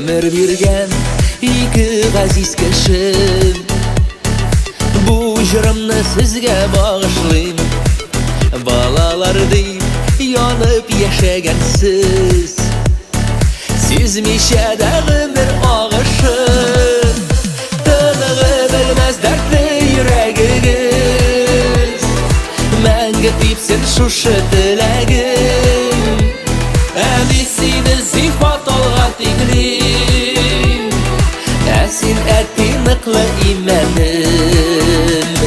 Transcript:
Гомер биргән ике газиз кешем. Бу җырымны сезгә багышлыйм. Балалар дип янып яшәгәнсез. Сизмичә дә гомер агышын. Тыныгы белмәс дәртле йөрәгегез. Мәңге типсен шушы теләгем. Әни сине зифа талга тиңлим. Ә син әти ныклы имәнем.